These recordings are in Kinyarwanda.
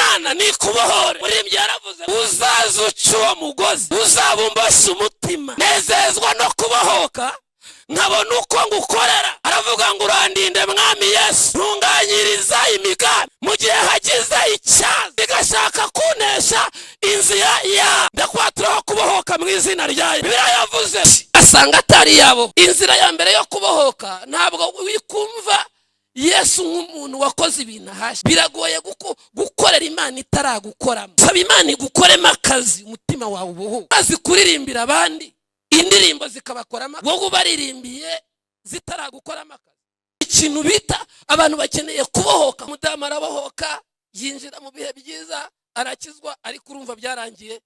Imana nikubohore. Muririmbyi yaravuze, uzaza uca uwo mugozi uzabumbasha umutima, nezezwa no kubohoka nkabona uko ngukorera. Aravuga ngo urandinde mwami Yesu, ntunganyiriza imigambi mu gihe hagize icyaza igashaka kunesha inzira ya ndakwatura kubohoka mu izina rya Yesu. Bibiliya yavuze asanga atari yabo. Inzira ya mbere yo kubohoka, ntabwo wikumva Yesu nk'umuntu wakoze ibintu ahashye. Biragoye gukorera Imana itaragukoramo. Saba Imana igukoremo akazi, umutima wawe ubohoke. Maze kuririmbira abandi indirimbo zikabakoramo, wowe ubaririmbiye zitaragukoramo akazi. Ikintu bita abantu bakeneye kubohoka. Umudamu arabohoka, yinjira mu bihe byiza, arakizwa, ariko urumva byarangiye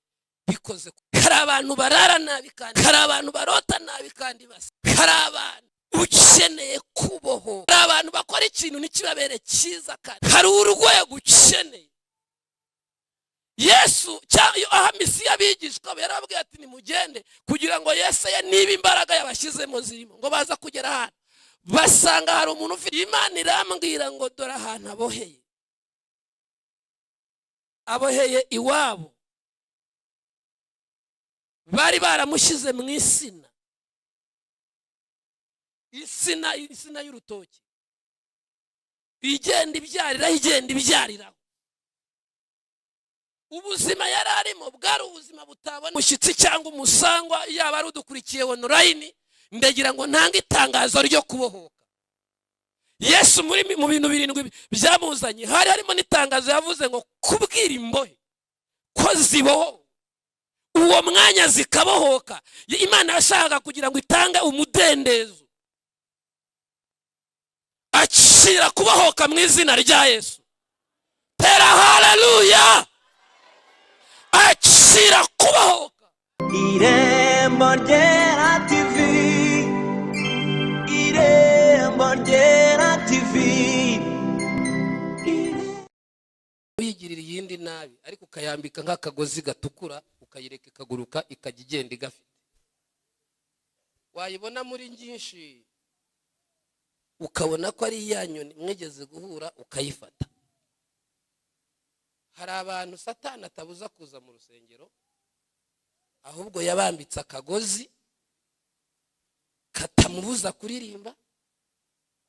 bikoze. Hari abantu barara nabi kandi hari abantu barota nabi kandi basa. Hari abantu ukeneye kubohoka. Hari abantu bakora ikintu ntikibabere cyiza kandi hari urwego ukeneye. Yesu aha misiyo abigishwa yarababwiye ati nimugende, kugira ngo Yesu ye niba imbaraga yabashyizemo zirimo, ngo baza kugera ahantu basanga hari umuntu ufite. Imana irambwira ngo dore ahantu aboheye, aboheye iwabo, bari baramushyize mu isina, isina, isina y'urutoki igenda ibyariraho, igenda ibyariraho. Ubuzima yari arimo bwari ubuzima butabona umushyitsi cyangwa umusangwa, yaba ari udukurikiye online. Ndagira ngo ntange itangazo ryo kubohoka. Yesu muri mu bintu birindwi byamuzanye hari harimo n'itangazo yavuze ngo kubwira imbohe ko ziboho uwo mwanya zikabohoka. Imana yashakaga kugira ngo itange umudendezo. Akira kubohoka mu izina rya Yesu. Tera haleluya. Akira kubohoka. Irembo Ryera TV, Irembo Ryera TV. Uyigirira iyindi nabi, ariko ukayambika nk'akagozi gatukura, ukayireka ikaguruka, ikajya igenda igafite. Wayibona muri nyinshi ukabona ko ari iya nyoni mwigeze guhura, ukayifata. Hari abantu Satani atabuza kuza mu rusengero, ahubwo yabambitse akagozi katamubuza kuririmba,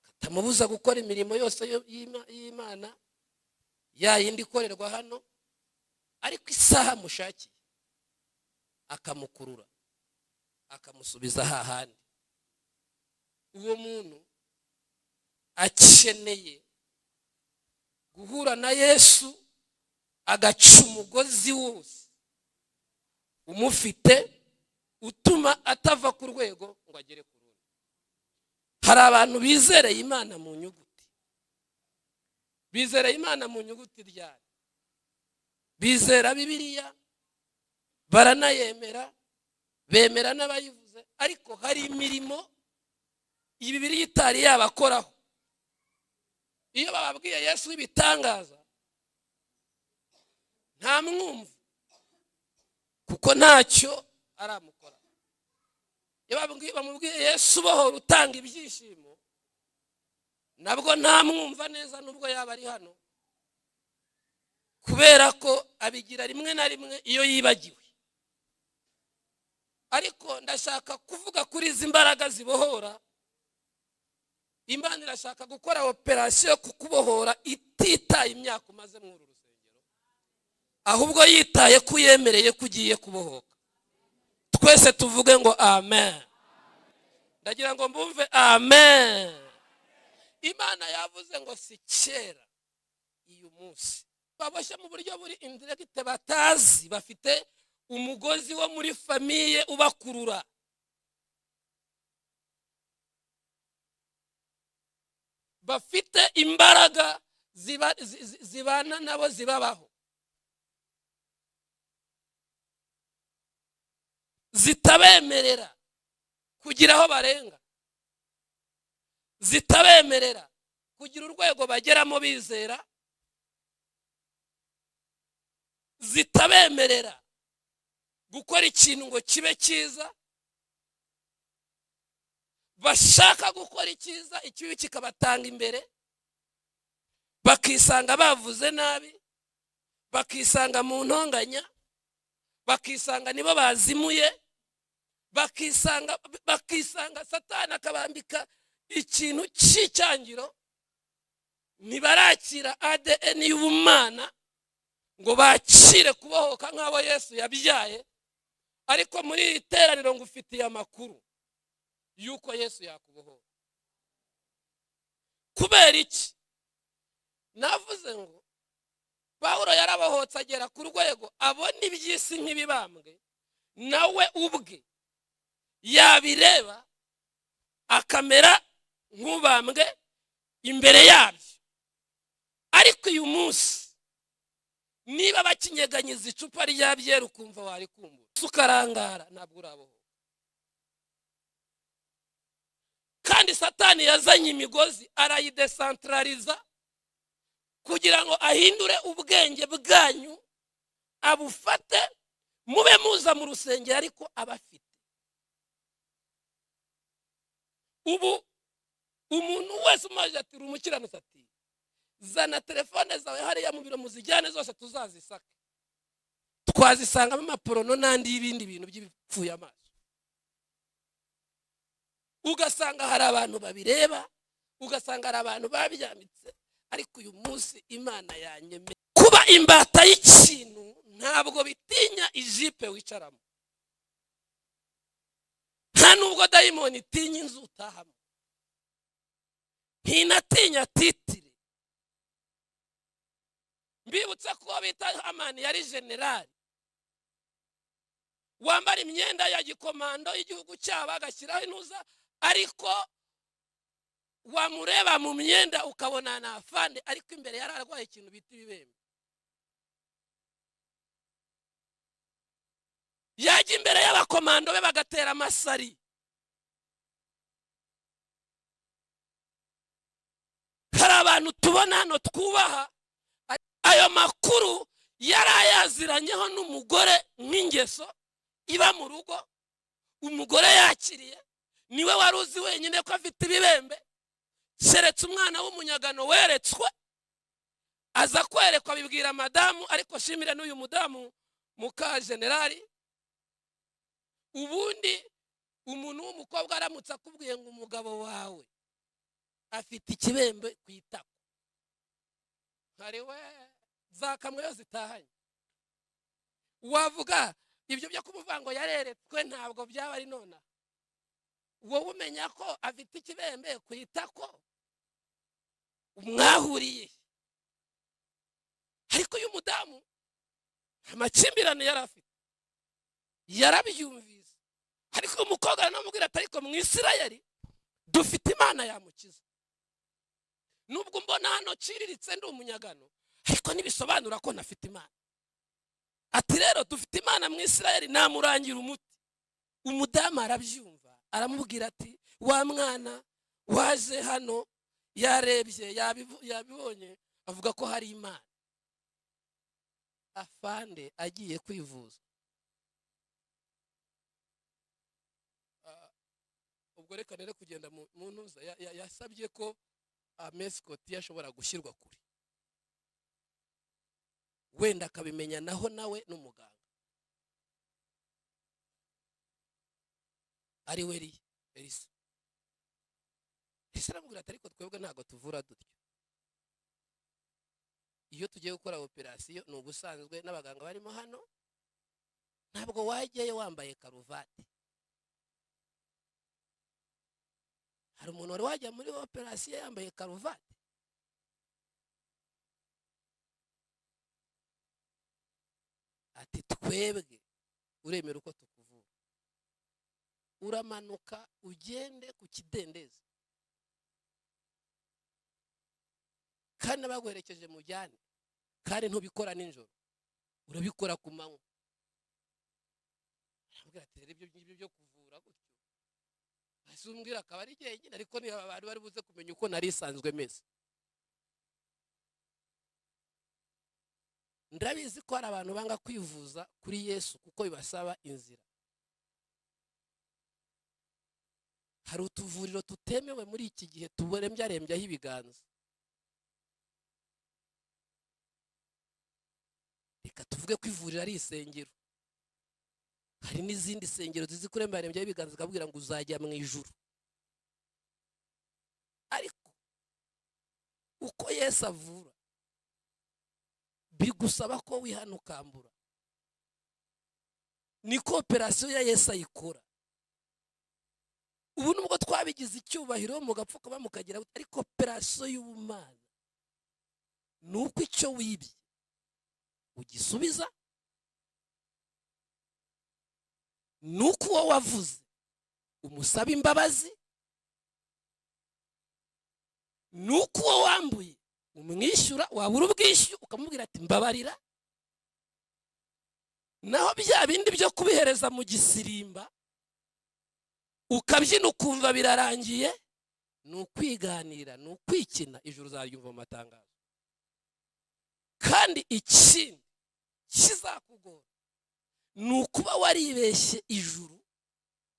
katamubuza gukora imirimo yose y'Imana ya yindi ikorerwa hano, ariko isaha mushakiye akamukurura akamusubiza hahandi. Uwo muntu akeneye guhura na Yesu, agaca umugozi wose umufite utuma atava ku rwego ngo agere ku rundi. Hari abantu bizereye Imana mu nyuguti, bizereye Imana mu nyuguti ryari, bizera Bibiliya, baranayemera, bemera n'abayivuze, ariko hari imirimo iyi Bibiliya itari yabakoraho. Iyo bababwiye Yesu w'ibitangaza nta mwumva, kuko ntacyo aramukora. Iyo bamubwiye Yesu ubohora utanga ibyishimo, nabwo nta mwumva neza nubwo yaba ari hano, kubera ko abigira rimwe na rimwe iyo yibagiwe. Ariko ndashaka kuvuga kuri izi mbaraga zibohora. Imana irashaka gukora operasiyo kukubohora ititaye imyaka umaze muri uru rusengero, ahubwo yitaye ko uyemereye ko ugiye kubohoka. Twese tuvuge ngo amen. Ndagira ngo mbumve amen. Imana yavuze ngo si kera uyu munsi baboshye mu buryo buri indirect batazi, bafite umugozi wo muri famille ubakurura. Bafite imbaraga zibana nabo zibabaho, zitabemerera kugira aho barenga, zitabemerera kugira urwego bageramo bizera, zitabemerera gukora ikintu ngo kibe cyiza. Bashaka gukora icyiza, ikibi kikabatanga imbere, bakisanga bavuze nabi, Bakisanga mu ntonganya, bakisanga nibo bazimuye, bakisanga Satani akabambika ikintu cy'icyangiro. Ntibarakira ADN y'ubumana ngo bakire kubohoka nk'abo Yesu yabyaye. Ariko muri iri teraniro ngufitiye amakuru y'uko Yesu yakubohora. Kubera iki? Navuze ngo Pawulo yarabohotse agera ku rwego abona iby'isi nk'ibibambwe, nawe ubwe yabireba akamera nk'ubambwe imbere yabyo. Ariko uyu munsi niba bakinyeganyiza icupa rya byeri ukumva warikumbura, ukarangara, ntabwo urabohoka. Kandi Satani yazanye imigozi arayidesantraliza kugira ngo ahindure ubwenge bwanyu, abufate mube muza mu rusengero ariko abafite. Ubu umuntu wese umaje ati umukiranutsi ati zana telefone zawe hariya mu biro muzijyane zose tuzazisaka, twazisangamo amaporono n'andi y'ibindi bintu by'ibipfuye amaso. Ugasanga hari abantu babireba, ugasanga hari abantu babyamitse. Ariko uyu munsi Imana yanyemeye kuba imbata y'ikintu. Ntabwo bitinya ijipe wicaramo, nta nubwo dayimoni itinya inzu utahamo, ntinatinya titire. Mbibutse ko bita Hamani yari generali wambara imyenda ya gikomando y'igihugu cyabo, agashyiraho intuza, ariko wamureba mu myenda ukabona na afande, ariko imbere yari arwaye ikintu bita ibibembe. Yajya imbere y'abakomando be bagatera amasari. Hari abantu tubona hano twubaha, ayo makuru yari ayaziranyeho n'umugore nk'ingeso iba mu rugo. Umugore yakiriye niwe wari uzi wenyine ko afite ibibembe, keretse umwana w'umunyagano weretswe aza kwerekwa bibwira madamu. Ariko shimire n'uyu mudamu muka generali. Ubundi umuntu w'umukobwa aramutse akubwiye ngo umugabo wawe afite ikibembe ku itako, hari we zakamwe yo zitahanye, wavuga ibyo byo kumuvuga ngo yareretswe ntabwo byaba ari nona. Wowe umenya ko afite ikibembe ku itako mwahuriye. Ariko uyu mudamu amakimbirane yari afite yarabyumvise. Ariko umukobwa aramubwira ati ariko mu Isirayeli dufite Imana yamukiza. Nubwo mbona hano ciriritse ndi umunyagano, ariko ntibisobanura ko ntafite Imana. Ati rero dufite Imana mu Isirayeli, namurangira umuti. Umudamu arabyumva, aramubwira ati wa mwana waje hano yarebye yabibonye, avuga ko hari Imana. Afande agiye kwivuza. Ubwo reka rero kugenda mu ntuza, yasabye ko amesikoti yashobora gushyirwa kure, wenda akabimenya naho nawe n'umuganga ari we Elisa. Elisa aramubwira ati ariko twebwe ntabwo tuvura dutyo. Iyo tugiye gukora operasiyo ni ubusanzwe n'abaganga barimo hano, ntabwo wajyayo wambaye karuvati. Hari umuntu wari wajya muri operasiyo yambaye karuvati? Ati twebwe uremera uko tukuvura, uramanuka ugende ku kidendezi, kandi abaguherekeje mujyane, kandi ntubikora nijoro, urabikora ku manywa. Arambwira ati rero ibyo ngibyo byo kuvura gutyo asumbwira akaba ari jyenyine, ariko niba abantu bari buze kumenya uko nari isanzwe meze. Ndabizi ko hari abantu banga kwivuza kuri Yesu kuko bibasaba inzira. Hari utuvuriro tutemewe muri iki gihe tuborembyarembyaho ibiganza. Reka tuvuge ko ivuriro ari isengero. Hari n'izindi sengero zizi kuremba ibiganza zikabwira ngo uzajya mu ijuru. Ariko uko Yesu avura bigusaba ko wihana ukambura. Ni kooperasiyo ya Yesu ayikora. Ubu nubwo twabigize icyubahiro mugapfuka mukagira, ariko operasiyo y'ubumana ni uko icyo wibye ugisubiza, ni uko uwo wavuze umusaba imbabazi, ni uko uwo wambuye umwishyura, wabura ubwishyu ukamubwira ati mbabarira. Naho bya bindi byo kubihereza mu gisirimba ukabyina ukumva birarangiye, ni ukwiganira, ni ukwikina, ijuru uzaryumva mu matangazo. Kandi ikindi kizakugora ni ukuba waribeshye ijuru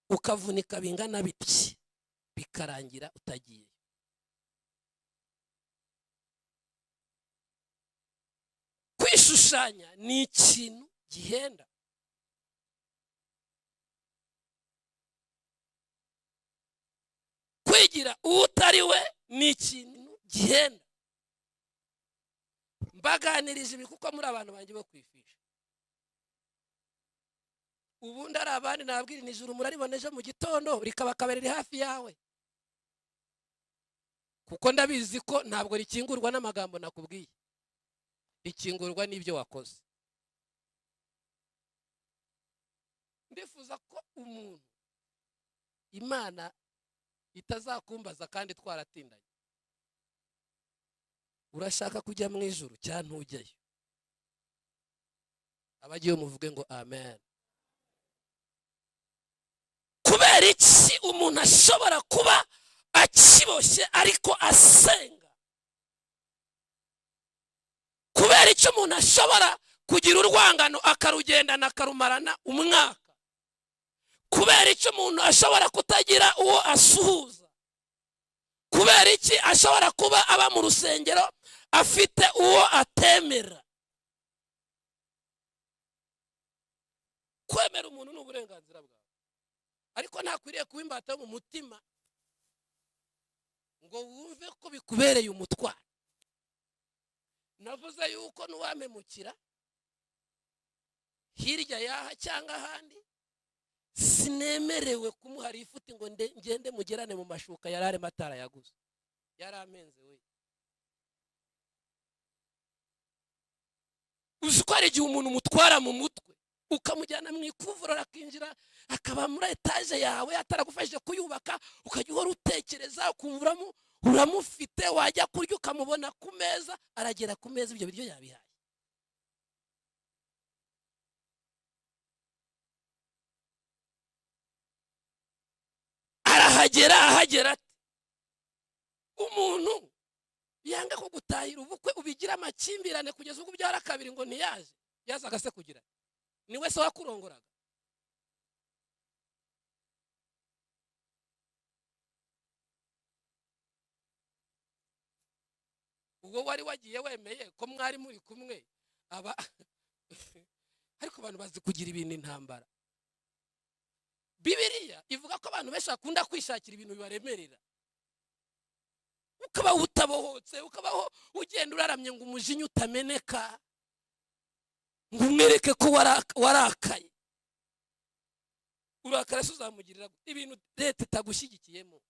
ukavunika bingana bityo bikarangira utagiye. Kwishushanya ni ikintu gihenda. Kwigira utari we ni ikintu gihenda. Mbaganirije ibi kuko muri abantu banjye bo kwifisha. Ubundi ari abandi nabwira nijoro murariboneje mu gitondo rikaba kabere hafi yawe, kuko ndabizi ko ntabwo rikingurwa n'amagambo nakubwiye, rikingurwa n'ibyo wakoze. Ndifuza ko umuntu Imana itazakumbaza kandi twaratindanye. Urashaka kujya mu ijuru cyangwa ntujyayo? Abagiye muvuge ngo amen. Kubera iki umuntu ashobora kuba akiboshye ariko asenga? Kubera iki umuntu ashobora kugira urwangano akarugendana akarumarana umwaka? Kubera iki umuntu ashobora kutagira uwo asuhuza? Kubera iki ashobora kuba aba mu rusengero afite uwo atemera? Kwemera umuntu ni uburenganzira bwawe, ariko ntakwiriye kuba imbata mu mutima ngo wumve ko bikubereye umutwaro. Navuze yuko n'uwamemukira hirya yaha cyangwa ahandi, sinemerewe kumuha ifuti ngo ngende mugerane mu mashuka yari arimo atarayaguze, yari amenze we. Uzi ko hari igihe umuntu umutwara mu mutwe ukamujyana mu ikuvurora akinjira akaba muri etaje yawe ataragufashije kuyubaka, ukajya uhora utekereza ukumva uramufite, wajya kurya ukamubona ku meza, aragera ku meza ibyo biryo yabihaye. Arahagera ahagera ati umuntu yanga ko gutahira ubukwe ubigira amakimbirane kugeza ubwo byara kabiri ngo ntiyaje, yazaga se kugira ni wese wakurongoraga. Ubwo wari wagiye wemeye ko mwari muri kumwe aba ariko abantu bazi kugira ibintu intambara. Bibiliya ivuga ko abantu benshi bakunda kwishakira ibintu bibaremerera, ukabaho utabohotse, ukabaho ugenda uraramye ngo umujinya utameneka, ngo umwereke ko warakaye. Urakara se uzamugirira ibintu leta itagushyigikiyemo,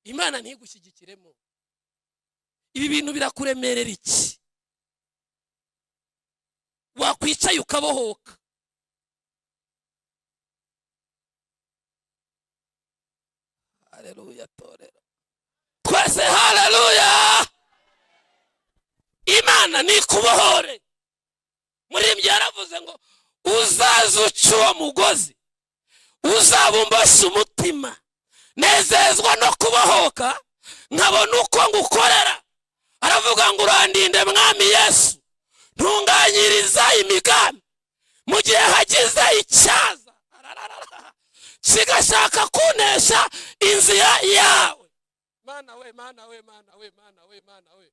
Imana ntigushyigikiremo, ibi bintu birakuremerera iki? Wakwicaye ukabohoka. Haleluya torero. Twese haleluya. Imana nikubohore. Muririmbyi yaravuze ngo uzaza uca uwo mugozi, uzabumbasha umutima, nezezwa no kubohoka nkabona uko ngukorera. Aravuga ngo urandinde mwami Yesu, ntunganyiriza imigambi mu gihe hagize icyaza kigashaka kunesha inzira yawe. Mana we, Mana we, Mana we, Mana we, Mana we,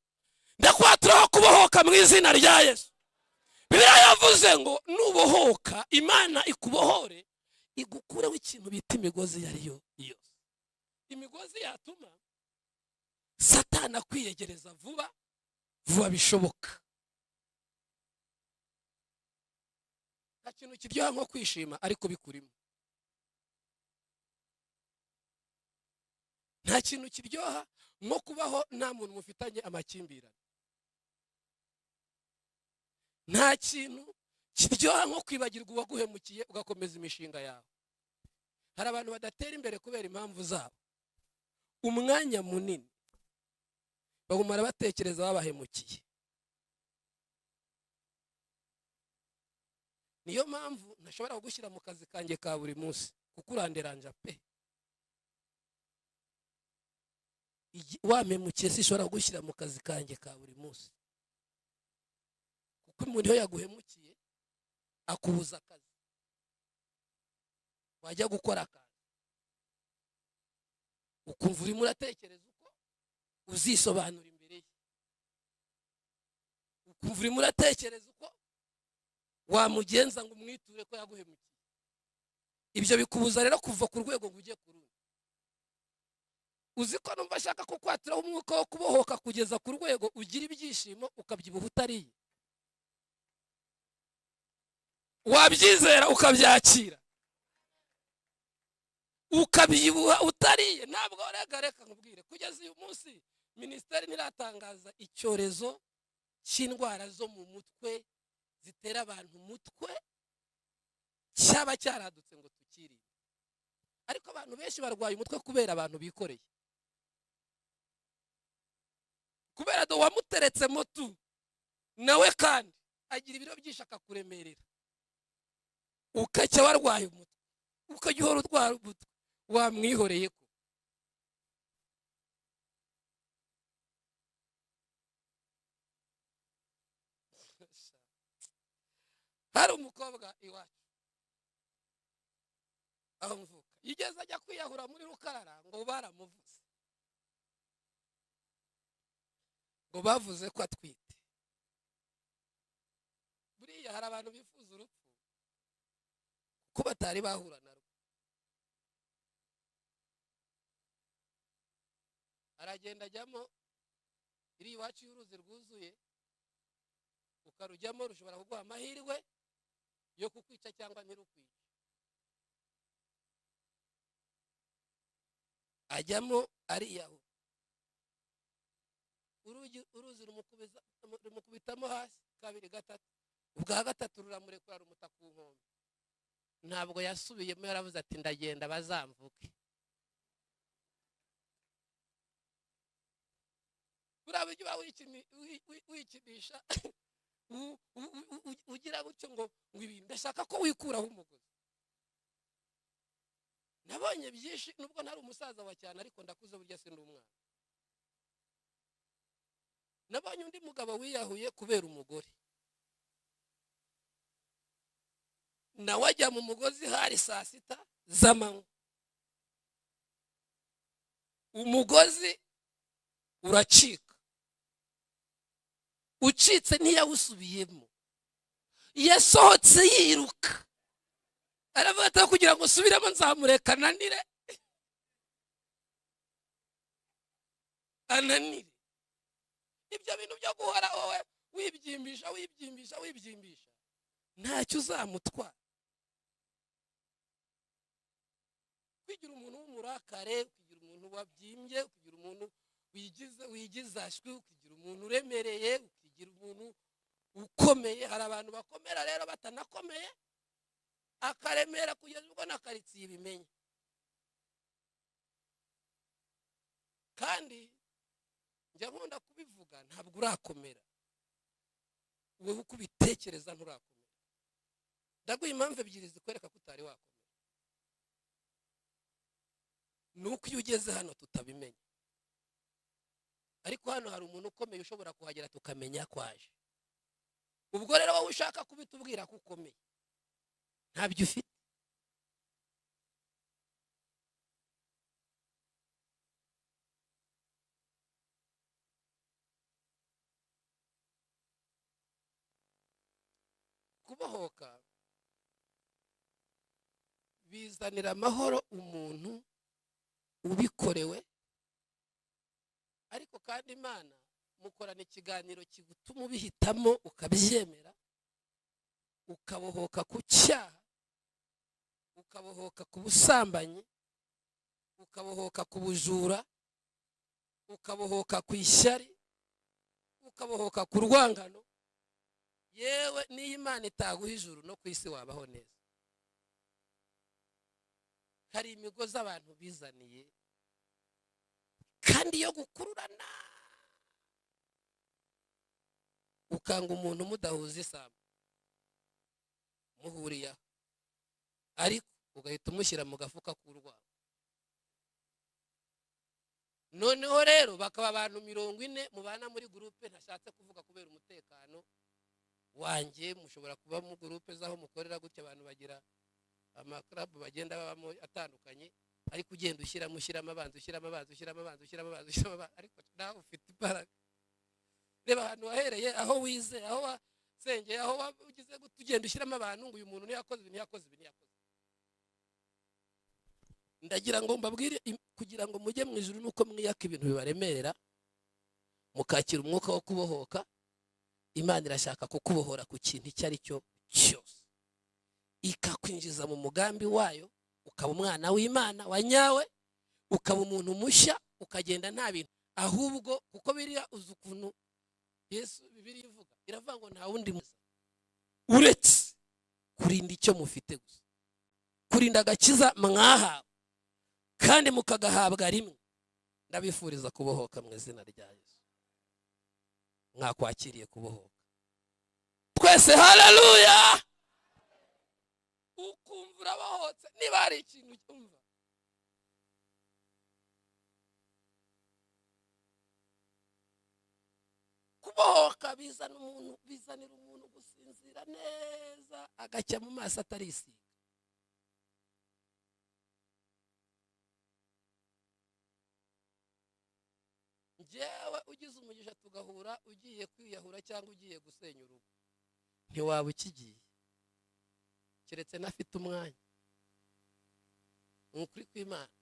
ndakwatura kubohoka mu izina rya Yesu. Bibiliya yavuze ngo nubohoka Imana ikubohore igukureho ikintu bita imigozi yariyo yose. Imigozi yatuma Satani akwiyegereza vuba vuba bishoboka. Nta kintu kiryoha nko kwishima ariko bikurimo. Nta kintu kiryoha nko kubaho nta muntu mufitanye amakimbirane. Nta kintu kiryoha nko kwibagirwa uwaguhemukiye ugakomeza imishinga yawe. Hari abantu badatera imbere kubera impamvu zabo. Umwanya munini bagumara batekereza babahemukiye. Niyo mpamvu ntashobora kugushyira mu kazi kanjye ka buri munsi kuko uranderanja pe. Wampemukiye sinshobora kugushyira mu kazi kanjye ka buri munsi. Kuko umuntu iyo yaguhemukiye akubuza akazi. Wajya gukora akazi ukumva urimo uratekereza uko uzisobanura imbere ye. Ukumva urimo uratekereza uko wamugenza ngo umwiture ko yaguhemukiye. Ibyo bikubuza rero kuva ku rwego ngo ujye ku rundi. Uzi ko numva ashaka kukwatiraho umwuka wo kubohoka kugeza ku rwego ugira ibyishimo ukabyibuha utariye. Wabyizera ukabyakira. Ukabyibuha utariye. Ntabwo reka nkubwire, kugeza uyu munsi minisiteri ntiratangaza icyorezo cy'indwara zo mu mutwe zitera abantu umutwe cyaba cyaradutse ngo tukirinde. Ariko abantu benshi barwaye umutwe kubera abantu bikoreye. Kubera do wamuteretsemo tu nawe kandi agira ibiro byinshi akakuremerera. Ukacya warwaye umutwe, ukajya uhora urwara umutwe, wamwihoreye ko. Hari umukobwa iwacu aho mvuka yigeze ajya kwiyahura muri Rukarara ngo baramuvuze, ngo bavuze ko atwite. Buriya hari abantu bifuza urupfu kuko batari bahura narwo. Aragenda ajyamo iri iwacu y'uruzi rwuzuye, ukarujyamo rushobora kuguha amahirwe yo kukwica cyangwa ntirukwice. Ajyamo ariyahura. Uruzi rumukubitamo hasi kabiri gatatu, ubwa gatatu ruramurekura rumuta ku nkombe. Ntabwo yasubiyemo, yaravuze ati ndagenda bazamvuke. Buriya buryo uba wikinisha ugira gutyo ngo ibi ndashaka ko wikuraho umugozi. Nabonye byinshi nubwo ntari umusaza wa cyane ariko ndakuze burya sindi umwana. Nabonye undi mugabo wiyahuye kubera umugore. Nawe ajya mu mugozi hari saa sita z'amanywa. Umugozi uracika. Ucitse ntiyawusubiyemo. Yasohotse yiruka. Aravuga ati kugira ngo usubiremo nzamureka ananire. Ananire. Ibyo bintu byo guhora wowe wibyimbisha wibyimbisha wibyimbisha ntacyo uzamutwara. Kwigira umuntu w'umurakare, ukigira umuntu wabyimbye, ukigira umuntu wigizashwe, ukigira umuntu uremereye, ukigira umuntu ukomeye. Hari abantu bakomera rero batanakomeye, akaremera kugeza ubwo na karitsiye ibimenye. Kandi njya nkunda kubivuga, ntabwo urakomera. Wowe uko ubitekereza nturakomera. Ndaguha impamvu ebyiri zikwereka ko utari wakomera. Nuko iyo ugeze hano tutabimenya. Ariko hano hari umuntu ukomeye ushobora kuhagera tukamenya kwaje. Ubwo rero wowe ushaka kubitubwira ko ukomeye, ntabyo ufite. Kubohoka bizanira amahoro umuntu ubikorewe, ariko kandi Imana mukorana ikiganiro kigutuma ubihitamo ukabyemera, ukabohoka ku cyaha, ukabohoka ku busambanyi, ukabohoka ku bujura, ukabohoka ku ishyari, ukabohoka ku rwangano. Yewe n'iyo Imana itaguha ijuru no ku isi wabaho neza. Hari imigozi abantu bizaniye kandi yo gukururana, ukanga umuntu mudahuza isambu muhuriye, ariko ugahita umushyira mu gafuka k'urwango. Noneho rero bakaba abantu 40 mubana muri groupe, ntashatse kuvuga kubera umutekano wanjye, mushobora kuba mu groupe zaho mukorera gutya, abantu bagira amaklabu bagenda babamo atandukanye, ariko ugenda ushyiramo ushyiramo abanza ushyiramo abanza ushyiramo abanza ushyiramo abanza ushyiramo abanza, ariko nawe ufite imbaraga. Reba ahantu wahereye, aho wize, aho wasengeye, aho wagize gute, ugenda ushyiramo abantu ngo uyu muntu ntiyakoze ibi, ntiyakoze ibi, ntiyakoze. Ndagira ngo mbabwire, kugira ngo mujye mu ijuru nuko mwiyaka ibintu bibaremerera, mukakira umwuka wo kubohoka. Imana irashaka kukubohora ku kintu icyo ari cyo cyose, ikakwinjiza mu mugambi wayo, ukaba umwana w'Imana wa nyawe, ukaba umuntu mushya, ukagenda nta bintu ahubwo, kuko biriya uzi ukuntu Yesu Bibiliya ivuga, iravuga ngo nta wundi muza uretse kurinda icyo mufite gusa, kurinda agakiza mwahawe kandi mukagahabwa rimwe. Ndabifuriza kubohoka mu izina rya Yesu. Mwakwakiriye kubohoka twese, haleluya. Ukumva urabohotse, niba hari ikintu cyumva kubohoka bizana umuntu, bizanira umuntu gusinzira neza, agacya mu maso atarisiga. Njyewe ugize umugisha tugahura ugiye kwiyahura cyangwa ugiye gusenya urugo, ntiwaba ukigiye keretse nafite umwanya. Ni ukuri kw'Imana.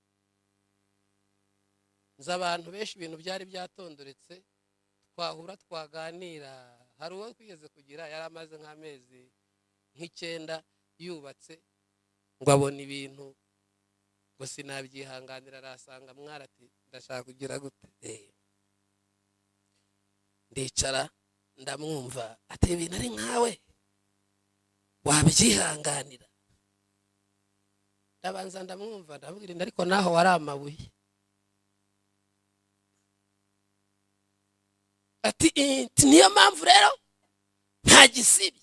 Nzi abantu benshi ibintu byari byatondoretse, twahura twaganira. Hari uwo twigeze kugira yari amaze nk'amezi nk'icyenda yubatse, ngo abona ibintu ngo sinabyihanganira, arasanga mwarati ndashaka kugira gute. Ndicara ndamwumva, ati ibintu ari nkawe wabyihanganira. Ndabanza ndamwumva, ndamubwira ariko naho wari amabuye. Ati niyo mpamvu rero nta gisibye,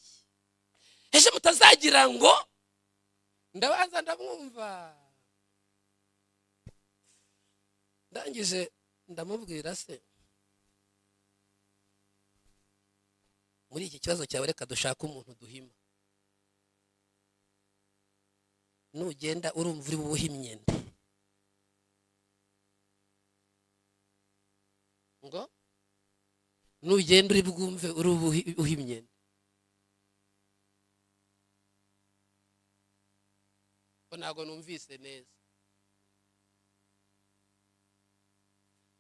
ejo mutazagira ngo. Ndabanza ndamwumva, ndangije ndamubwira, se muri iki kibazo cyawe reka dushake umuntu duhima, nugenda urumva uri buhimye nde? Ngo nugenda uri bwumve uri buhimye nde? Ko ntago numvise neza.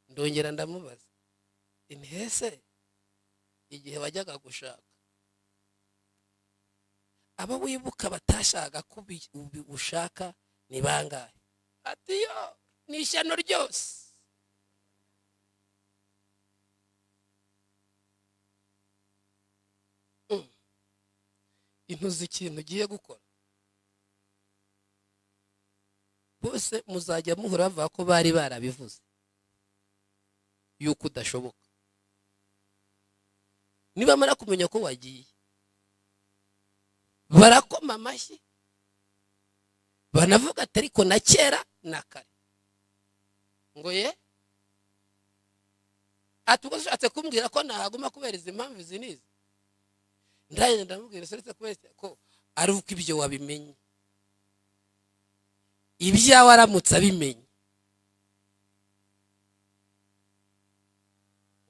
Ndongera ndamubaza, intese igihe wajyaga gushaka abo wibuka batashaka ko ushaka ni bangahe? Ati yo ni ishyano ryose. Intuzi ikintu ugiye gukora, bose muzajya muhura bavuga ko bari barabivuze yuko udashoboka. Nibamara kumenya ko wagiye, barakoma amashyi, banavuga ati ariko na kera na kare. Ngo ye ati ubwo ushatse kumbwira ko nahaguma kubera izi mpamvu izi n'izi? Ndagenda ndamubwira, uretse kubera ko ari uko ibyo wabimenye, ibyawe aramutse abimenye.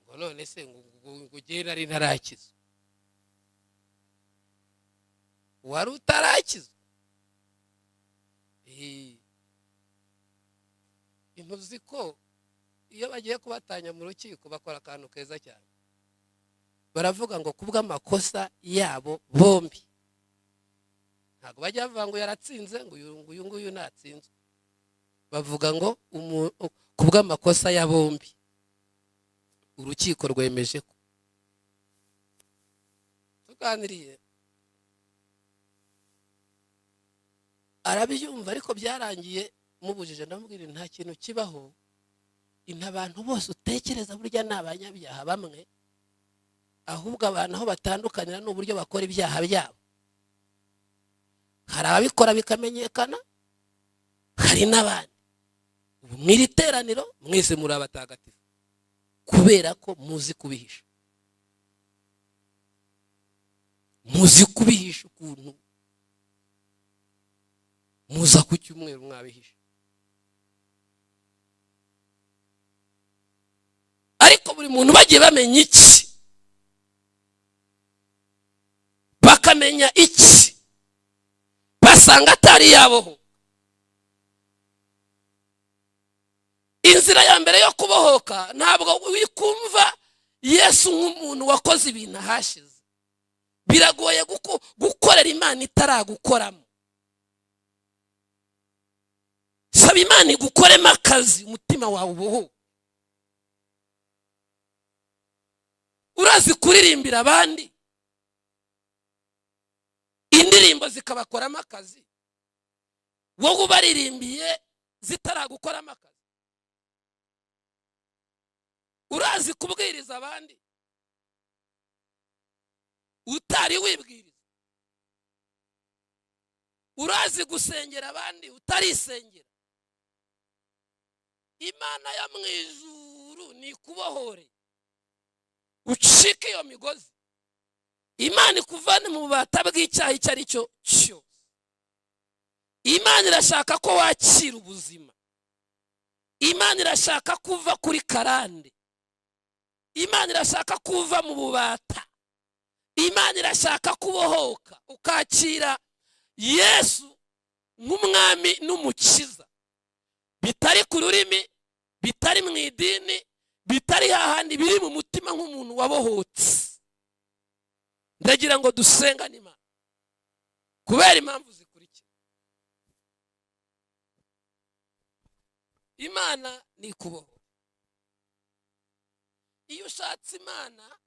Ngo none se ngo ugende nari ntarakiza. Wari utarakizwa. Intuzi ko iyo bagiye kubatanya mu rukiko bakora akantu keza cyane. Baravuga ngo kubw'amakosa yabo bombi. Ntabwo bajya bavuga ngo yaratsinze ngo uyu nguyu natsinzwe. Bavuga ngo kubw'amakosa ya bombi urukiko rwemeje ko. Tuganiriye arabyumva, ariko byarangiye mubujije. Ndamubwira nta kintu kibaho, abantu bose utekereza burya ni abanyabyaha bamwe, ahubwo abantu aho batandukanira ni uburyo bakora ibyaha byabo. Hari ababikora bikamenyekana, hari n'abandi. Ubu mw'iri teraniro mwese muri abatagatifu kubera ko muzi kubihisha, muzi kubihisha ukuntu muza ku cyumweru mwabihisha. Ariko buri muntu bagiye bamenya iki, bakamenya iki, basanga atari yaboho. Inzira ya mbere yo kubohoka ntabwo wikumva Yesu nk'umuntu wakoze ibintu ahashize. Biragoye gukorera Imana itaragukoramo. Saba Imana igukoremo akazi, umutima wawe ubohoke. Urazi kuririmbira abandi indirimbo zikabakoramo akazi, wowe ubaririmbiye zitaragukoramo akazi. Urazi kubwiriza abandi utari wibwiriza. Urazi gusengera abandi utarisengera. Imana ya mwijuru ni kubohore, ucike iyo migozi. Imana ikuvane mu bubata bw'icyaha icyo ari cyo cyose. Imana irashaka ko wakira ubuzima. Imana irashaka kuva kuri karande. Imana irashaka kuva mu bubata. Imana irashaka kubohoka ukakira Yesu nk'umwami n'umukiza, bitari ku rurimi, bitari mu idini, bitari hahandi, biri mu mutima nk'umuntu wabohotse. Ndagira ngo dusengane Imana kubera impamvu zikurikira. Imana ni kubohora. Iyo ushatse Imana,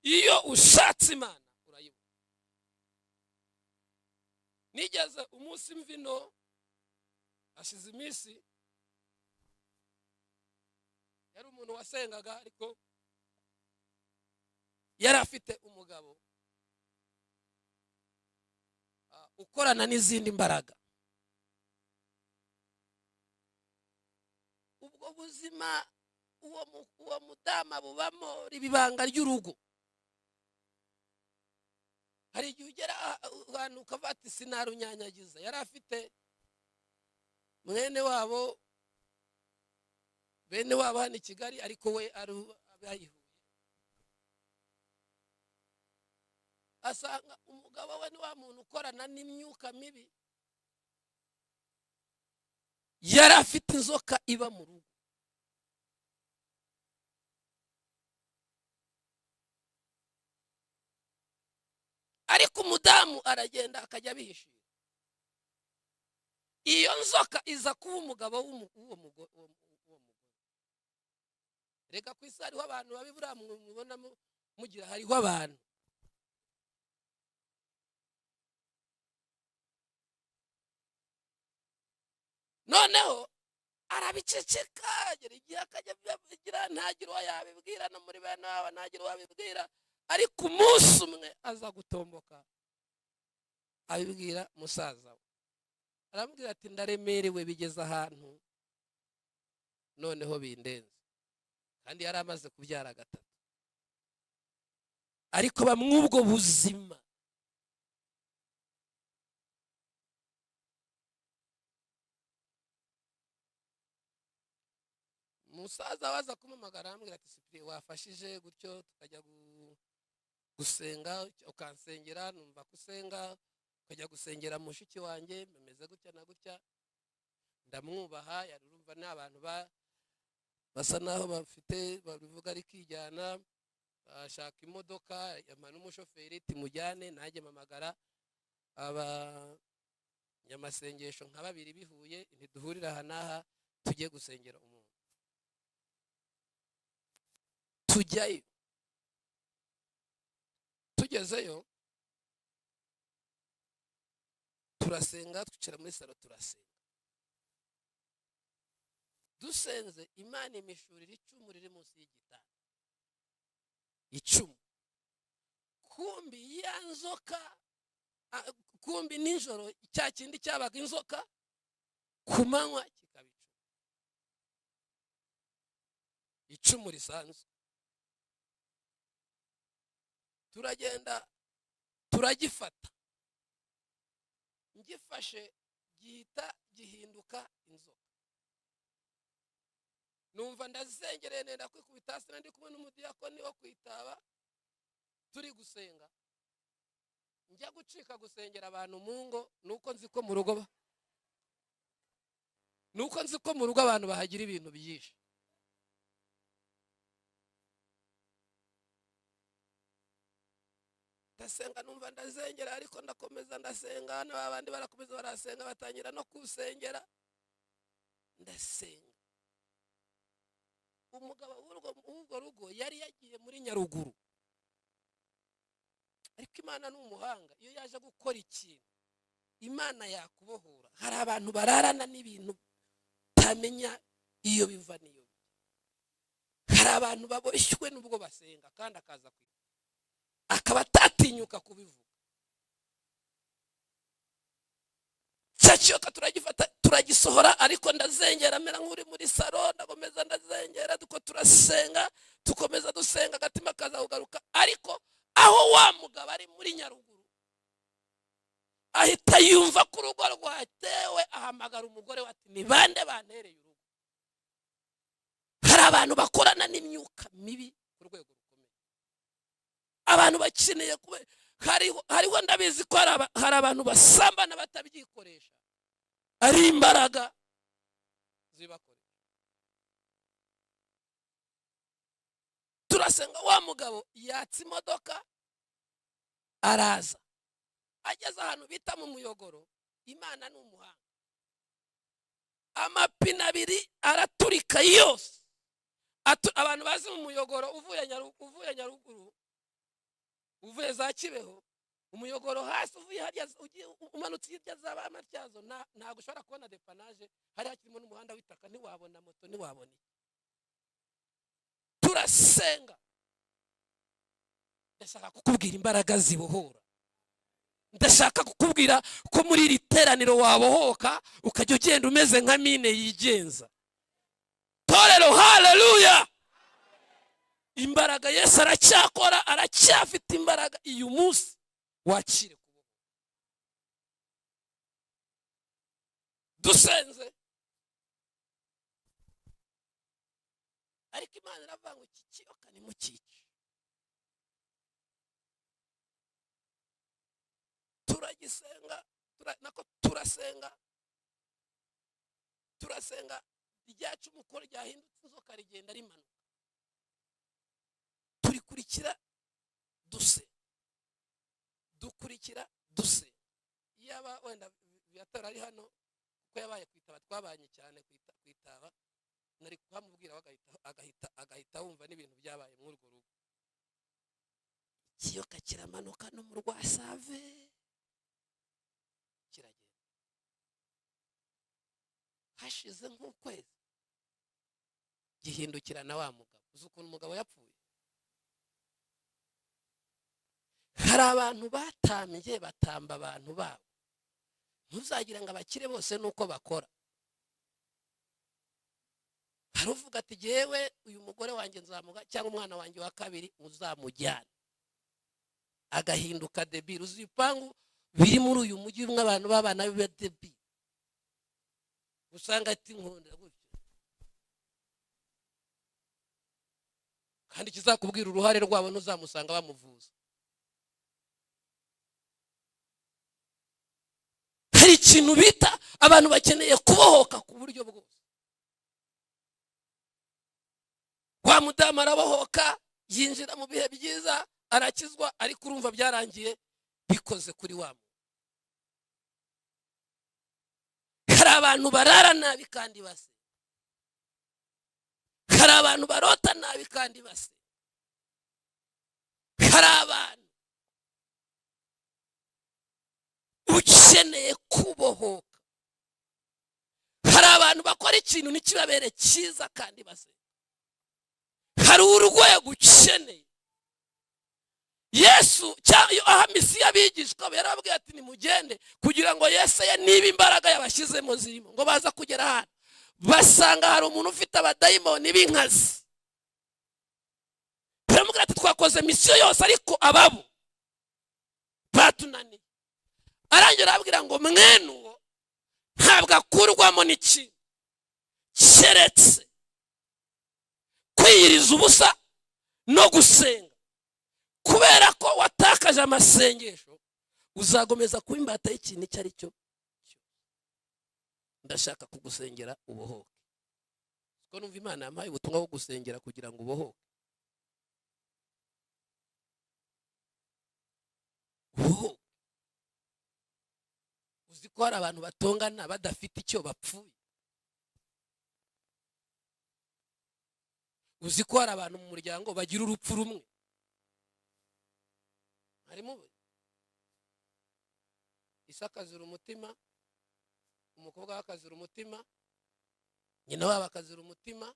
iyo ushatse Imana urayibona. Nigeze umunsi mvino ashize iminsi, yari umuntu wasengaga ariko yari afite umugabo ukorana n'izindi mbaraga. Ubwo buzima uwo mudama bubamo ribibanga ry'urugo. Hari igihe ugera ahantu ukavuga ati sinarunyanyagiza. Yari afite mwene wabo, bene wabo hano i Kigali, ariko we ari abayihuye. Asanga umugabo we ni wa muntu ukorana n'imyuka mibi. Yari afite inzoka iba mu rugo. Ariko umudamu aragenda akajya abihishira. Iyo nzoka iza kuba umugabo w'uwo mugore. Reka ku isi hariho abantu babi, buriya mubona mugira hariho abantu. Noneho arabiceceka, agera igihe akajya abigira, ntagira uwo yabibwira, no muri bene wabo ntagira uwo abibwira. Ariko umunsi umwe aza gutomboka abibwira musaza we. Aramubwira ati ndaremerewe bigeze ahantu noneho bindenze. Kandi yari amaze kubyara gatatu. Ariko bamwe ubwo buzima Umusaza waza kumamagara arambwira ati Cyprien wafashije gutyo tukajya gusenga, ukansengera, numva ko usenga, ukajya gusengera mushiki wanjye bimeze gutya na gutya. Ndamwubaha, yarurumva ni abantu basa naho bafite babivuga ari kijyana, ashaka imodoka yamana n'umushoferi timujyane, nanjye mpamagara abanyamasengesho nka babiri bihuye, ntiduhurira aha n'aha tujye gusengera umuntu. Tujyayo, tugezeyo turasenga, twicara muri salo turasenga. Dusenze Imana imishurira icumu riri munsi y'igitanda, icumu. Kumbi ya nzoka, kumbi nijoro cya kindi cyabaga inzoka, ku manywa kikaba icumu, icumu risanzwe. Turagenda turagifata, ngifashe gihita gihinduka inzoka. Numva ndazengereye nenda kwikubita hasi, ndi kumwe n'umudiyakoni wo kwitaba turi gusenga. Njya gucika gusengera abantu mu ngo, nuko nzi ko mu rugo, nuko nzi ko mu rugo abantu bahagira ibintu byinshi. Ndasenga numva ndazengera, ariko ndakomeza ndasenga, n'abandi barakomeza barasenga, batangira no kusengera. Ndasenga. Umugabo w'urwo rugo yari yagiye muri Nyaruguru, ariko Imana ni umuhanga, iyo yaje gukora ikintu Imana yakubohora. Hari abantu bararana n'ibintu utamenya iyo biva n'iyo bijya. Hari abantu baboshywe n'ubwo basenga kandi akaza kwiga, akaba atatinyuka kubivuga. Cya kiyoka turagifata turagisohora, ariko ndazengera mera nk'uri muri salo, ndakomeza ndazengera, duko turasenga, tukomeza dusenga, agatima kaza kugaruka. Ariko aho wa mugabo ari muri Nyaruguru ahita yumva ko urugo rwatewe, ahamagara umugore we ati ni bande bantereye urugo. Hari abantu bakorana n'imyuka mibi ku rwego rukomeye, abantu bakeneye kuba hariho ndabizi ko hari abantu basambana batabyikoresha, ari imbaraga zibakoresha. Turasenga, wa mugabo yatsa imodoka araza, ageze ahantu bita mu muyogoro. Imana ni umuhanga, amapine abiri araturika yose. Abantu bazi mu muyogoro uvuye Nyaruguru, uvuye za Kibeho, umuyogoro hasi uvuye harya umanutse hirya za Amatyazo, ntabwo ushobora kubona depanaje, hari hakirimo n'umuhanda w'itaka, ntiwabona moto, ntiwabona. Turasenga. Ndashaka kukubwira imbaraga zibohora. Ndashaka kukubwira ko muri iri teraniro wabohoka ukajya ugenda umeze nka mine yigenza. Torero, haleluya! Imbaraga Yesu aracyakora, aracyafite imbaraga. Uyu munsi wakire kubohoka. Dusenze, ariko Imana iravuga ngo iki kiyoka nimukice. Turagisenga, nako turasenga, turasenga, ryacu uko ryahindutse inzoka rigenda rimanuka. Turikurikira duse, dukurikira duse. Yaba wenda Viatora ari hano, kuko yabaye kwitaba, twabanye cyane kwitaba, nari kuhamubwira agahita wumva n'ibintu byabaye muri urwo rugo. Ikiyoka kiramanuka no mu Rwasave kiragenda. Hashize nk'ukwezi gihindukira na wa mugabo. Uzi ukuntu umugabo yapfuye? Hari abantu batambye batamba abantu babo. Ntuzagira ngo abakire bose nuko bakora. Hari uvuga ati jewe uyu mugore wanjye nzamuga, cyangwa umwana wanjye wa kabiri uzamujyana, agahinduka debile. Uzi ibipangu biri muri uyu mujyi bimwe abantu babana biba debile, usanga ati nkunda gutyo. Kandi kizakubwira uruhare rwabo ntuzamusanga bamuvuza. Hari ikintu bita abantu bakeneye kubohoka ku buryo bwose. Wa mudamu arabohoka, yinjira mu bihe byiza, arakizwa, ariko urumva byarangiye bikoze kuri wa muntu. Hari abantu barara nabi kandi base. Hari abantu barota nabi kandi base. Hari abantu ukeneye kubohoka. Hari abantu bakora ikintu ntikibabere cyiza kandi base. Hari urwego ukeneye. Yesu aha misiyo abigishwa yarababwiye ati nimugende kugira ngo Yesu ye niba imbaraga yabashyizemo zirimo, ngo baza kugera hano basanga hari umuntu ufite abadayimoni b'inkazi. Baramubwira ati twakoze misiyo yose ariko ababo batunaniye. Arangira arababwira ngo mwene uwo ntabwo akurwamo n'ikintu keretse kwiyiriza ubusa no gusenga. Kubera ko watakaje amasengesho uzagomeza kuba imbata y'ikintu icyo ari cyo. Ndashaka kugusengera ubohoke. Kuko numva Imana yampaye ubutumwa bwo gusengera kugira ngo ubohoke. Ubohoke. Uzi ko hari abantu batongana badafite icyo bapfuye. Uzi ko hari abantu mu muryango bagira urupfu rumwe. Harimo isakazura umutima, umukobwa akazura umutima, nyina wabo akazura umutima,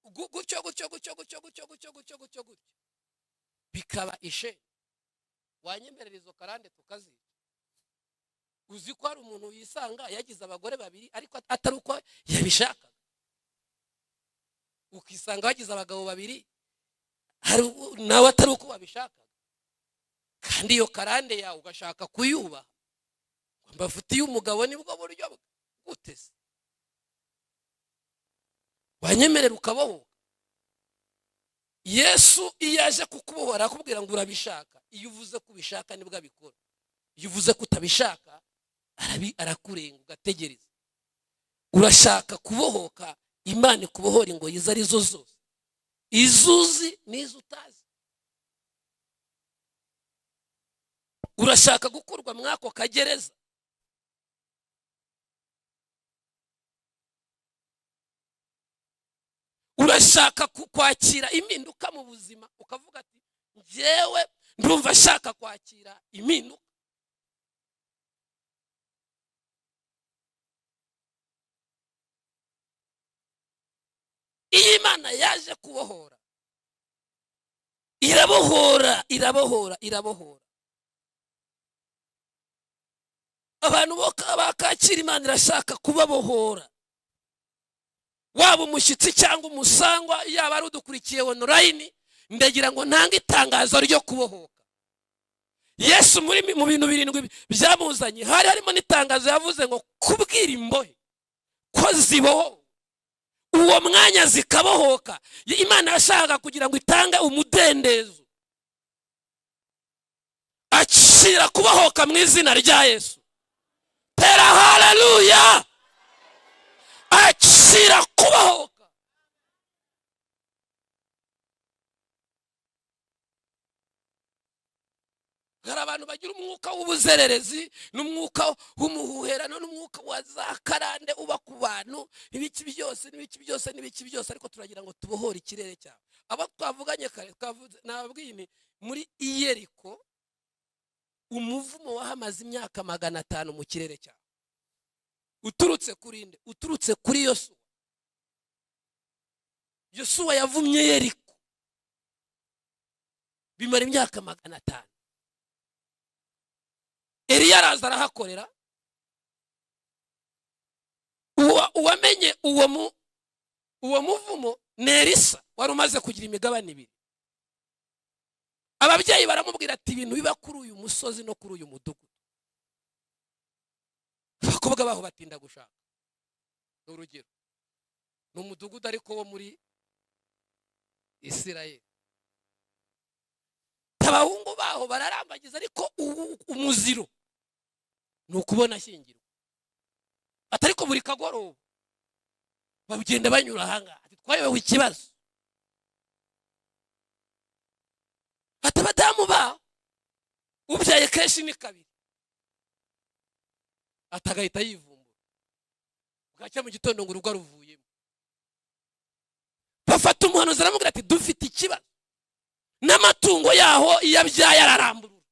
gutyo gutyo gutyo gutyo gutyo gutyo gutyo gutyo gutyo bikaba ishe. Wanyemerera izo karande tukazica. Uzi ko hari umuntu yisanga yagize abagore babiri ariko atari uko yabishaka. Ukisanga wagize abagabo babiri hari nawe atari uko wabishaka. Kandi iyo karande yawe ugashaka kuyubaha. Mbafutiye umugabo nibwo buryo gutese. Wanyemerera ukabohoka. Yesu iyo aje kukubohora akubwira ngo urabishaka. Iyo uvuze ko ubishaka nibwo abikora. Iyo uvuze ko utabishaka arakurenga ugategereza. Urashaka kubohoka, Imana ikubohora ingoyi izo arizo zose, izuzi n'izo utazi. Urashaka gukurwa mwako kagereza. Urashaka kwakira impinduka mu buzima, ukavuga ati njyewe ndumva ashaka kwakira impinduka. Iyo Imana yaje kubohora, irabohora, irabohora, irabohora. Abantu bakakira Imana irashaka kubabohora. Waba umushyitsi cyangwa umusangwa, yaba ari udukurikiye online, ndagira ngo ntange itangazo ryo kubohoka. Yesu muri mu bintu birindwi byamuzanye hari harimo n'itangazo yavuze ngo kubwira imbohe ko ziboho, uwo mwanya zikabohoka. Imana yashaka kugira ngo itange umudendezo. Akira kubohoka mu izina rya Yesu. Tera haleluya. Akira kubohoka. Hari abantu bagira umwuka w'ubuzererezi n'umwuka w'umuhuherano n'umwuka wa za karande uba ku bantu, ibiki byose n'ibiki byose n'ibiki byose, ariko turagira ngo tubohore ikirere cyawe. Abo twavuganye kare twavuze nababwiye ni muri Yeriko umuvumo wahamaze imyaka 500 mu kirere cyawe. Uturutse kuri nde? Uturutse kuri Yosuwa. Yosuwa yavumye Yeriko bimara imyaka 500. Eliya araza arahakorera. Uwamenye uwo muvumo ni Elisa wari umaze kugira imigabane ibiri. Ababyeyi baramubwira ati ibintu biba kuri uyu musozi no kuri uyu mudugudu. Abakobwa baho batinda gushaka. Urugero ni umudugudu ariko wo muri Isirayeli. Abahungu baho bararambagiza, ariko umuziro ni ukubona ashyingirwa. Atariko buri kagoroba bagenda banyura ahangaha, ati twayobewe ikibazo. Ati abadamu baho ubyaye kenshi ni kabiri, atagahita yivumbura, bwacya mu gitondo ngo urugo ruvuyemo. Bafata umuhanuzi aramubwira ati dufite ikibazo n'amatungo yaho iyo abyaye araramburura,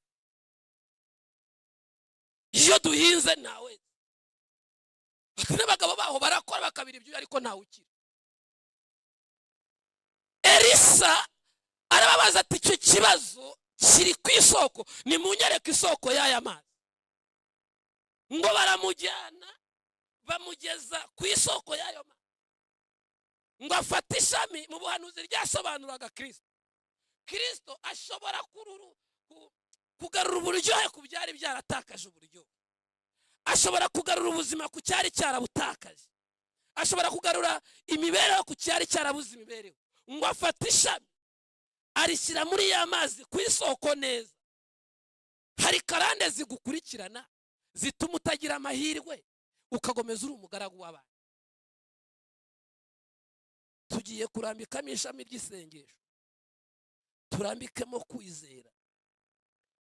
iyo duhinze ntawe. Ati n'abagabo baho barakora bakabira ibyo, ariko ntawe ukira. Elisa arababaza ati icyo kibazo kiri ku isoko, nimunyereke isoko y'aya mazi. Ngo baramujyana bamugeza ku isoko y'ayo mazi, ngo afate ishami. Mu buhanuzi ryasobanuraga Kristo. Kristo ashobora kugarura uburyohe ku byari byaratakaje uburyohe, ashobora kugarura ubuzima ku cyari cyarabutakaje, ashobora kugarura imibereho ku cyari cyarabuze imibereho. Ngo afate ishami arishyira muri ya mazi ku isoko neza. Hari karande zigukurikirana zituma utagira amahirwe, ukagomeza uri umugaragu w'abantu. Tugiye kurambikamo ishami ry'isengesho, turambikemo kwizera,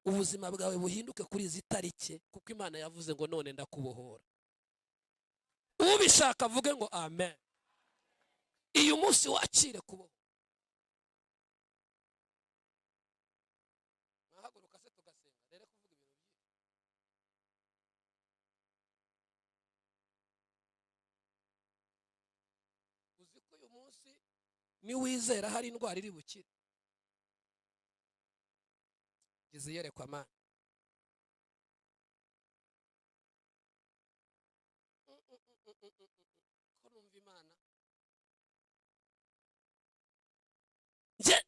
ubuzima bwawe buhinduke kuri izi tariki, kuko Imana yavuze ngo none ndakubohora. Ubishaka avuge ngo amen. Uyu munsi wakire kubohora. Mwahaguruka se tugasenga, rero kuvuga ibintu byinshi. Uzi ko uyu munsi niwizera hari indwara iri bukire. Iziyerekwa Mana. Ko numva Imana. Nje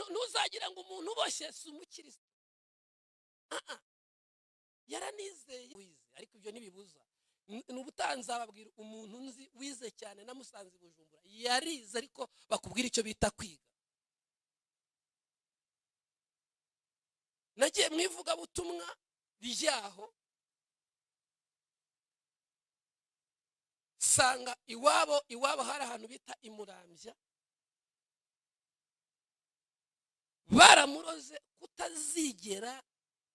ntuzagira ngo umuntu uboshye si umukristo. Yaranizeye wize, ariko ibyo ntibibuza. N'ubutanzi ababwira umuntu nzi wize cyane namusanze i Bujumbura, yarize ariko bakubwira icyo bita kwiga. Nagiye mu ivugabutumwa ryaho, sanga iwabo hari ahantu bita Imurambya, baramuroze kutazigera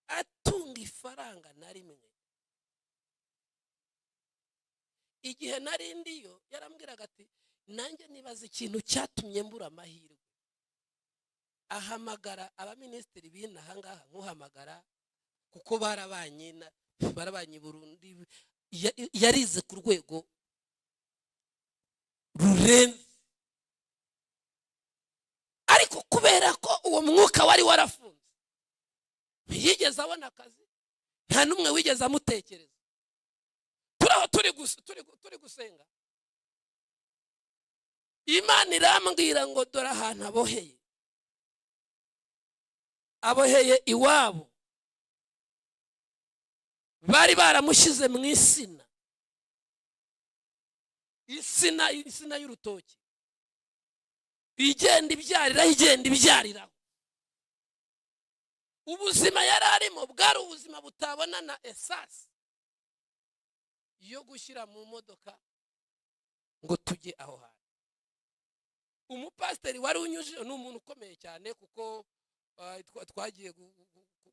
atunga ifaranga na rimwe. Igihe nari ndiyo yarambwiraga ati nanjye nibaza ikintu cyatumye mbura amahirwe. Ahamagara abaminisitiri b'inaha ngaha, nkuhamagara kuko barabanye Burundi, yarize ku rwego rurenze, ariko kubera ko uwo mwuka wari warafunze ntiyigeze abona akazi, nta n'umwe wigeze amutekereza. Turaho turi gusenga, Imana irambwira ngo dore ahantu aboheye, aboheye iwabo bari baramushyize mu isina, isina y'urutoki, igenda ibyariraho, igenda ibyariraho. Ubuzima yari arimo bwari ubuzima butabona na esasi yo gushyira mu modoka ngo tujye aho hantu. Umupasiteri wari unyujije ni umuntu ukomeye cyane, kuko twagiye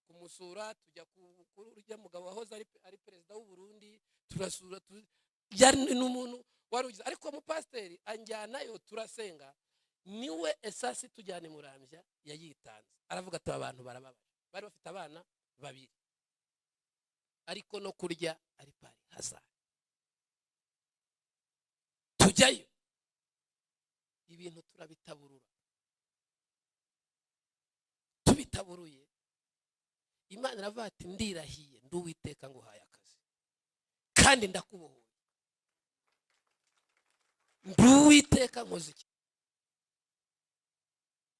kumusura, tujya kurya mugabo wahoze ari perezida w'u Burundi, turasura, ni umuntu wari ugize. Ariko umupasiteri anjyanayo turasenga, niwe esasi tujyane Murambya yayitanze. Aravuga ati abantu barababaye, bari bafite abana babiri, ariko no kurya ari pari hazard. Tujyayo ibintu turabitaburura, tubitaburuye Imana iravuga ati ndirahiye ndi Uwiteka nguhaye akazi kandi ndakubohoye, ndi Uwiteka nkoze iki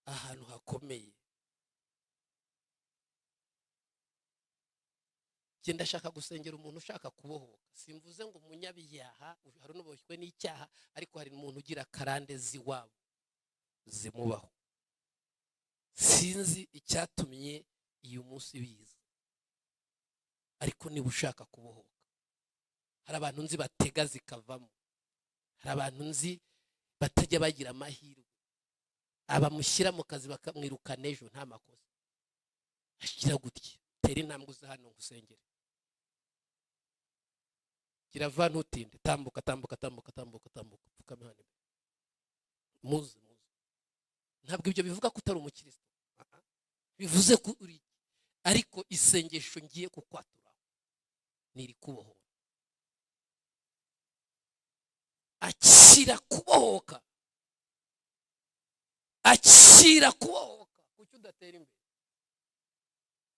ahantu hakomeye. Njye ndashaka gusengera umuntu ushaka kubohoka. Simvuze ngo umunyabyaha hari n'uboshywe n'icyaha, ariko hari umuntu ugira karande z'iwabo Zimubaho. Sinzi icyatumye uyu munsi biza, ariko niba ushaka kubohoka, hari abantu nzi batega zikavamo, hari abantu nzi batajya bagira amahirwe, abamushyira mu kazi bakamwirukana ejo nta makosa. Ashyira gutya, tera intambwe uza hano ngusengere. Gira, ntutinde, tambuka, tambuka, tambuka, tambuka, tambuka, pfukame hano imbere. Muze, muze. Ntabwo ibyo bivuga ko utari umukristo. Ah, bivuze ko uri, ariko isengesho ngiye kukwatura ni irikubohora. Akira kubohoka, akira kubohoka. Kuki udatera imbere?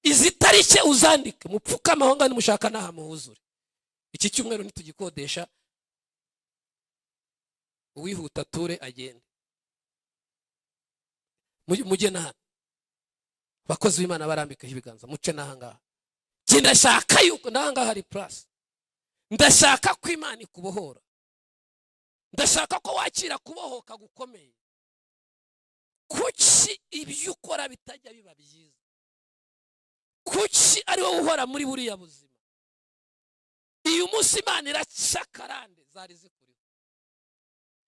Izi tariki uzandike, mupfukame aho ngaho, nimushaka n'aha muhuzure. Iki cyumweru ntitugikodesha, uwihuta ture agende. Mujye n'ahano abakozi b'Imana barambikaho ibiganza, muce n'aha ngaha. Njye ndashaka yuko n'aha ngaha hari place. Ndashaka ko Imana ikubohora, ndashaka ko wakira kubohoka gukomeye. Kuki ibyo ukora bitajya biba byiza? Kuki ari wowe uhora muri buriya buzima? Uyu munsi Imana iraca karande zari zikuriho.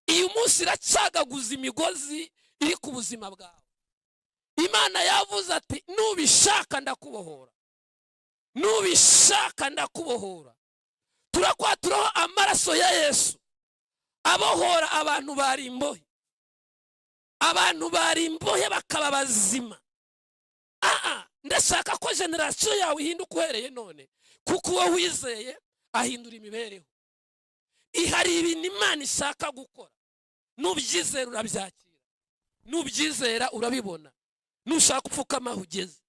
Uyu munsi iracagaguza imigozi iri ku buzima bwawe. Imana yavuze ati: "Nubishaka ndakubohora, nubishaka ndakubohora." Turakwaturaho amaraso ya Yesu abohora abantu bari imbohe, abantu bari imbohe bakaba bazima. Aa, ndashaka ko génération yawe ihinduka uhereye none, kuko uwo wizeye ahindura imibereho. Hari ibintu Imana ishaka gukora. Nubyizera urabyakira, nubyizera urabibona. Nushaka upfukama aho ugeze.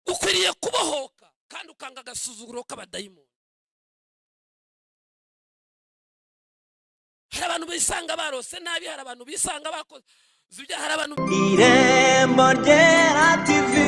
Ukwiriye kubohoka kandi ukanga agasuzuguro k'abadayimoni. Hari abantu bisanga barose nabi, hari abantu bisanga bakoze ibyaha, hari abantu Irembo Ryera TV.